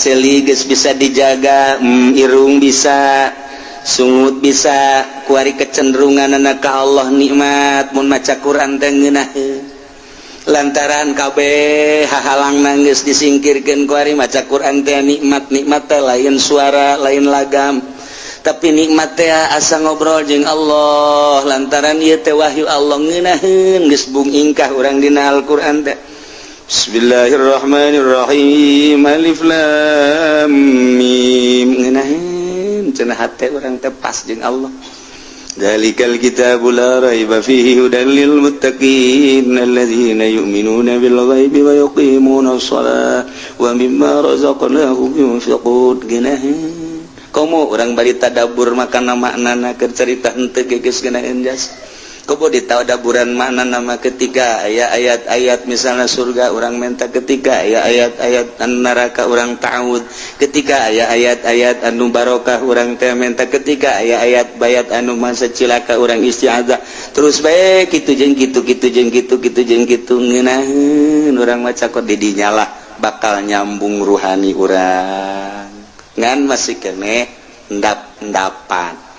Ceuli geus bisa dijaga, irung bisa, sungut bisa. Kuari kecenderungan anak ka Allah nikmat, mun maca Quran teh ngeunaheun lantaran kabeh hahalang geus disingkirkeun. Kuari maca Quran teh nikmat. Nikmat teh lain suara, lain lagam, tapi nikmat teh asa ngobrol jeung Allah, lantaran ieu teh wahyu Allah. Ngeunaheun, geus bung ingkah urang dina Al-Qur'an teh. Bismillahirrahmanirrahim, alif lam mim, ngeunaheun cenah hate urang teh pas jeung Allah. Dzalikal kitabu la raiba fihi hudan lil muttaqin alladzina yu'minuna bil ghaibi wa yuqimuna shalah wa mimma razaqnahum yunfiqun. Ngeunaheun komo urang bari tadabbur makana maknana, keur carita henteu ge geus ngeunaheun jas. Komo ditadaburan makna nama, ketika aya ayat-ayat misalnya surga urang minta, ketika aya ayat-ayat anu neraka urang ta'awud, ketika aya ayat-ayat anu barokah urang teh minta, ketika aya ayat bayat anu masa cilaka urang isti'adzah. Terus bae kitu jeung kitu, kitu jeung kitu, kitu jeung kitu, ngeunaheun urang maca kok di dinya lah bakal nyambung ruhani urang, ngan masih kene endap-endapan.